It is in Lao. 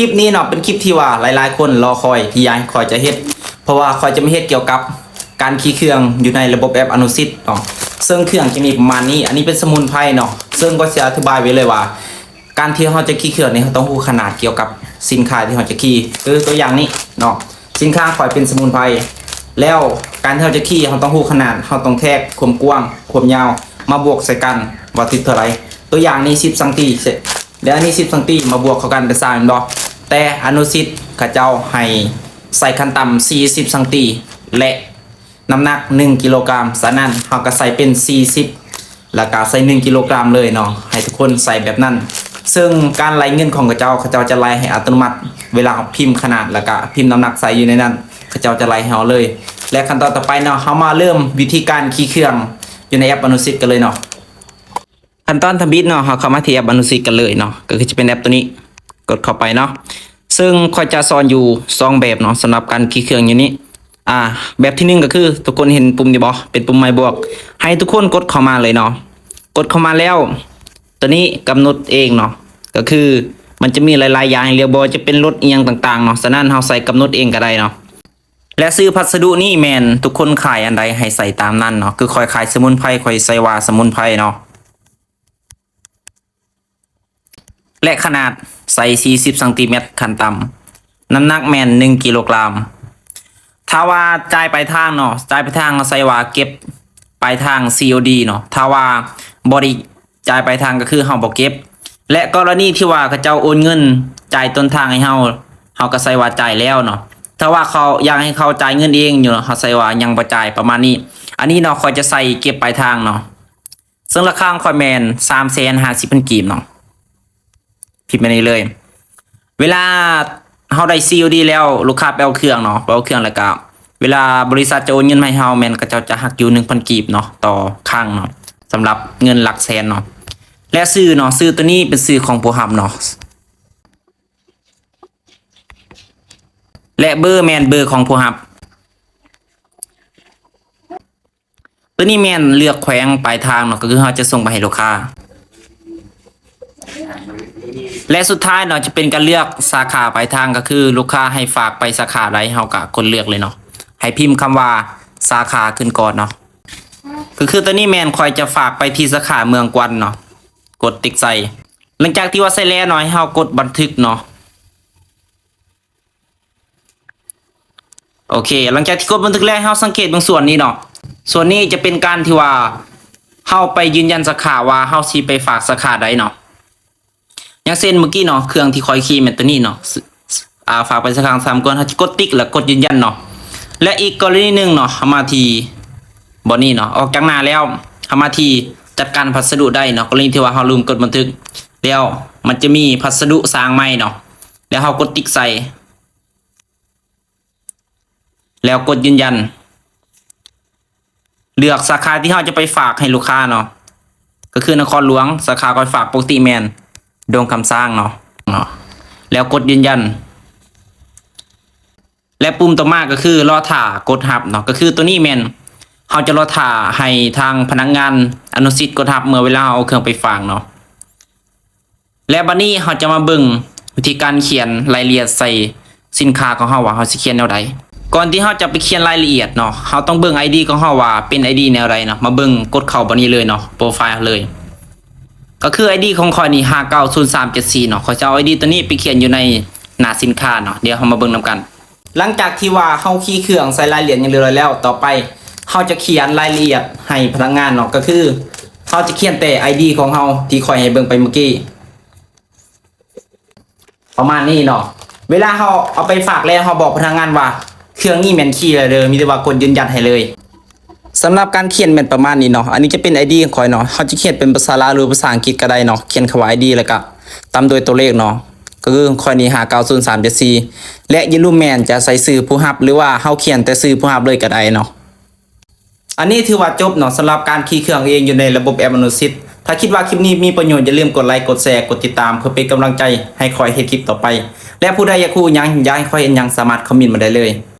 ຄລິບນີ້ເນາະ ເປັນຄລິບທີ່ວ່າຫຼາຍໆຄົນລໍຄອຍ ທີ່ຢາກໃຫ້ຂ້ອຍຈະເຮັດ ເພາະວ່າຂ້ອຍຈະມາເຮັດກ່ຽວກັບການຂີ່ເຄື່ອງຢູ່ໃນລະບົບແອັບອະນຸສິດເນາະ. ເຊິ່ງເຄື່ອງຈະມີປະມານນີ້ ອັນນີ້ເປັນສະໝຸນໄພເນາະ. ເຊິ່ງກໍຊິອະທິບາຍໄວ້ເລີຍວ່າ ການທີ່ເຮົາຈະຂີ່ເຄື່ອງນີ້ ເຮົາຕ້ອງຮູ້ຂະໜາດກ່ຽວກັບສິນຄ້າທີ່ເຮົາຈະຂີ່. ຄືຕົວຢ່າງນີ້ເນາະ ສິນຄ້າຂ້ອຍເປັນສະໝຸນໄພ ແລ້ວການທີ່ເຮົາຈະຂີ່ ເຮົາຕ້ອງຮູ້ຂະໜາດ ເຮົາຕ້ອງແທກຄວາມກວ້າງ ຄວາມຍາວ ມາບວກໃສ່ກັນວ່າຖືກເທົ່າໃດ. ຕົວຢ່າງນີ້ສິບຊັງຕີ ແລ້ວອັນນີ້ສິບຊັງຕີ ມາບວກເຂົ້າກັນເປັນຊາວແມ່ນບໍ່? ແຕ່ອະນຸສິດເຂົາເຈົ້າໃຫ້ໃສ່ຂັ້ນຕ່ຳສີ່ສິບຊັງຕີ ແລະ ນ້ຳໜັກໜຶ່ງກິໂລກຣາມ. ສະນັ້ນເຮົາກໍໃສ່ເປັນສີ່ສິບ ແລ້ວກໍໃສ່ໜຶ່ງກິໂລກຣາມເລີຍເນາະ ໃຫ້ທຸກຄົນໃສ່ແບບນັ້ນ. ເຊິ່ງການໄລ່ເງິນຂອງເຂົາເຈົ້າ ເຂົາເຈົ້າຈະໄລ່ໃຫ້ອັດຕະໂນມັດ ເວລາເຮົາພິມຂະໜາດ ແລ້ວກໍພິມນ້ຳໜັກໃສ່ຢູ່ໃນນັ້ນ ເຂົາເຈົ້າຈະໄລ່ໃຫ້ເຮົາເລີຍ. ແລະ ຂັ້ນຕອນຕໍ່ໄປເນາະ ເຮົາມາເລີ່ມວິທີການຂີ່ເຄື່ອງຢູ່ໃນແອັບອະນຸສິດກັນເລີຍເນາະ. ຂັ້ນຕອນທຳອິດເນາະ ເຮົາເຂົ້າມາທີ່ແອັບອະນຸສິດກັນເລີຍເນາະ ກໍຄືຈະເປັນແອັບຕົວນີ້ ກົດເຂົ້າໄປເນາະ. ເຊິ່ງຂ້ອຍຈະສອນຢູ່ສອງແບບເນາະ ສຳລັບການຂີ່ເຄື່ອງຢູ່ນີ້. ອາ ແບບທີໜຶ່ງກໍຄື ທຸກຄົນເຫັນປຸ່ມນີ້ບໍ່? ເປັນປຸ່ມໄມ້ບວກ ໃຫ້ທຸກຄົນກົດເຂົ້າມາເລີຍເນາະ. ກົດເຂົ້າມາແລ້ວ ຕົວນີ້ກຳນົດເອງເນາະ ກໍຄືມັນຈະມີຫຼາຍໆຢ່າງໃຫ້ເລືອກ ບໍ່ວ່າຈະເປັນລົດອີ່ຫຍັງຕ່າງໆເນາະ. ສະນັ້ນເຮົາໃສ່ກຳນົດເອງກໍໄດ້ເນາະ. ແລະ ຊື່ພັດສະດຸນີ້ແມ່ນທຸກຄົນຂາຍອັນໃດໃຫ້ໃສ່ຕາມນັ້ນເນາະ. ຄືຂ້ອຍຂາຍສະໝຸນໄພ ຂ້ອຍໃສ່ວ່າສະໝຸນໄພເນາະ. ແລະ ຂະໜາດໃສ່ສີ່ສິບຊັງຕີແມັດຂັ້ນຕ່ຳ ນ້ຳໜັກແມ່ນໜຶ່ງກິໂລກຣາມ. ຖ້າວ່າຈ່າຍປາຍທາງເນາະ ຈ່າຍປາຍທາງ ເຮົາໃສ່ວ່າເກັບປາຍທາງ ຊີໂອດີ ເນາະ. ຖ້າວ່າບໍ່ໄດ້ ຈ່າຍປາຍທາງກໍຄືເຮົາບໍ່ເກັບ. ແລະ ກໍລະນີທີ່ວ່າເຂົາເຈົ້າໂອນເງິນຈ່າຍຕົ້ນທາງໃຫ້ເຮົາ ເຮົາກໍໃສ່ວ່າຈ່າຍແລ້ວເນາະ. ຖ້າວ່າເຂົາຢາກໃຫ້ເຂົາຈ່າຍເງິນເອງຢູ່ເນາະ ເຮົາໃສ່ວ່າຍັງບໍ່ຈ່າຍ ປະມານນີ້. ອັນນີ້ເນາະ ຂ້ອຍຈະໃສ່ເກັບປາຍທາງເນາະ ເຊິ່ງລາຄາຂອງຂ້ອຍແມ່ນສາມແສນຫ້າສິບພັນກີບເນາະ. ພິມແບບນີ້ເລີຍ. ເວລາເຮົາໄດ້ ຊີໂອດີ ແລ້ວ ລູກຄ້າໄປເອົາເຄື່ອງເນາະ ໄປເອົາເຄື່ອງ ແລ້ວກະເວລາບໍລິສັດຈະໂອນເງິນມາໃຫ້ເຮົາ ແມ່ນເຂົາເຈົ້າຈະຫັກຢູ່ໜຶ່ງພັນກີບເນາະ ຕໍ່ຄັ້ງເນາະ ສຳລັບເງິນຫຼັກແສນເນາະ. ແລະ ຊື່ເນາະ ຊື່ຕົວນີ້ເປັນຊື່ຂອງຜູ້ຮັບເນາະ ແລະ ເບີແມ່ນເບີຂອງຜູ້ຮັບ. ຕົວນີ້ແມ່ນເລືອກແຂວງປາຍທາງເນາະ ກໍຄືເຮົາຈະສົ່ງໄປໃຫ້ລູກຄ້າ. ແລະ ສຸດທ້າຍເນາະ ຈະເປັນການເລືອກສາຂາປາຍທາງ ກໍຄືລູກຄ້າໃຫ້ຝາກໄປສາຂາໃດ ເຮົາກໍກົດເລືອກເລີຍເນາະ. ໃຫ້ພິມຄຳວ່າສາຂາຂຶ້ນກ່ອນເນາະ ກໍຄືຕົວນີ້ແມ່ນຂ້ອຍຈະຝາກໄປທີ່ສາຂາເມືອງກວັນເນາະ ກົດຕິກໃສ່. ຫຼັງຈາກທີ່ວ່າໃສ່ແລ້ວເນາະ ໃຫ້ເຮົາກົດບັນທຶກເນາະ. ໂອເຄ ຫຼັງຈາກທີ່ກົດບັນທຶກແລ້ວ ເຮົາສັງເກດເບິ່ງສ່ວນນີ້ເນາະ ສ່ວນນີ້ຈະເປັນການທີ່ວ່າເຮົາໄປຢືນຢັນສາຂາວ່າເຮົາຊິໄປຝາກສາຂາໃດເນາະ. ຢ່າງເຊັ່ນມື້ກີ້ເນາະ ເຄື່ອງທີ່ຂ້ອຍຂີ່ແມ່ນຕົວນີ້ເນາະ ອາ ຝາກໄປສາຂາສາມກ່ອນ ເຮົາຈະກົດຕິກ ແລ້ວກົດຢືນຢັນເນາະ. ແລະ ອີກກໍລະນີໜຶ່ງເນາະ ເຮົາມາທີ່ບ່ອນນີ້ເນາະ ອອກຈາກໜ້າແລ້ວ ເຮົາມາທີ່ຈັດການພັດສະດຸໄດ້ເນາະ ກໍລະນີທີ່ວ່າເຮົາລືມກົດບັນທຶກ ແລ້ວມັນຈະມີພັດສະດຸສ້າງໃໝ່ເນາະ ແລ້ວເຮົາກົດຕິກໃສ່ ແລ້ວກົດຢືນຢັນ ເລືອກສາຂາທີ່ເຮົາຈະໄປຝາກໃຫ້ລູກຄ້າເນາະ ກໍຄືນະຄອນຫຼວງ. ສາຂາຂ້ອຍຝາກປົກກະຕິແມ່ນດົງຄຳຊ້າງເນາະ ເນາະ ແລ້ວກົດຢືນຢັນ ແລະ ປຸ່ມຕໍ່ມາກໍຄືລໍຖ້າກົດຮັບເນາະ ກໍຄືຕົວນີ້ແມ່ນເຮົາຈະລໍຖ້າໃຫ້ທາງພະນັກງານອະນຸສິດກົດຮັບ ເມື່ອເວລາເຮົາເອົາເຄື່ອງໄປຝາກເນາະ. ແລະ ບັດນີ້ເຮົາຈະມາເບິ່ງວິທີການຂຽນລາຍລະອຽດໃສ່ສິນຄ້າຂອງເຮົາວ່າເຮົາຊິຂຽນແນວໃດ. ກ່ອນທີ່ເຮົາຈະໄປຂຽນລາຍລະອຽດເນາະ ເຮົາຕ້ອງເບິ່ງໄອດີຂອງເຮົາວ່າເປັນໄອດີແນວໃດເນາະ. ມາເບິ່ງ ກົດເຂົ້າບ່ອນນີ້ເລີຍເນາະ ໂປຣໄຟລ໌ເຮົາເລີຍ ກໍຄືໄອດີຂອງຂ້ອຍນີ້ ຫ້າເກົ້າສູນສາມເຈັດສີ່ເນາະ. ຂ້ອຍຈະເອົາໄອດີຕົວນີ້ໄປຂຽນຢູ່ໃນໜ້າສິນຄ້າເນາະ. ດຽວເຮົາມາເບິ່ງນຳກັນ. ຫຼັງຈາກທີ່ວ່າເຮົາຄີເຄື່ອງໃສ່ລາຍລະອຽດຫຍັງຮຽບຮ້ອຍແລ້ວ ຕໍ່ໄປເຮົາຈະຂຽນລາຍລະອຽດໃຫ້ພະນັກງານເນາະ ກໍຄືເຮົາຈະຂຽນແຕ່ໄອດີຂອງເຮົາທີ່ຂ້ອຍໃຫ້ເບິ່ງໄປມື້ກີ້ ປະມານນີ້ເນາະ. ເວລາເຮົາເອົາໄປຝາກແລ້ວ ເຮົາບອກພະນັກງານວ່າເຄື່ອງນີ້ແມ່ນຂີ່ແລ້ວເດີ ມີແຕ່ວ່າກົດຢືນຢັນໃຫ້ເລີຍ. ສຳລັບການຂຽນແມ່ນປະມານນີ້ເນາະ. ອັນນີ້ຈະເປັນໄອດີຂອງຂ້ອຍເນາະ ເຮົາຈະຂຽນເປັນພາສາລາວ ຫຼື ພາສາອັງກິດກໍໄດ້ເນາະ ຂຽນຄຳວ່າໄອດີ ແລ້ວກະຕາມດ້ວຍຕົວເລກເນາະ ກໍຄືຂອງຂ້ອຍນີ້ ຫ້າເກົ້າສູນສາມເຈັດສີ່ ແລະ ຢ່າລືມແມ່ນຈະໃສ່ຊື່ຜູ້ຮັບ ຫຼືວ່າເຮົາຂຽນແຕ່ຊື່ຜູ້ຮັບເລີຍກໍໄດ້ເນາະ. ອັນນີ້ຖືວ່າຈົບເນາະ ສຳລັບການຂີ່ເຄື່ອງເອງຢູ່ໃນລະບົບແອັບອະນຸສິດ. ຖ້າຄິດວ່າຄລິບນີ້ມີປະໂຫຍດ ຢ່າລືມກົດໄລຄ໌ ກົດແຊ ກົດຕິດຕາມ ເພື່ອເປັນກຳລັງໃຈໃຫ້ຂ້ອຍເຮັດຄລິບຕໍ່ໄປ ແລະ ຜູ້ໃດຢາກຮູ້ຫຍັງ ຢາກໃຫ້ຂ້ອຍເຮັດຫຍັງ ສາມາດຄອມເມັນມາໄດ້ເລີຍ.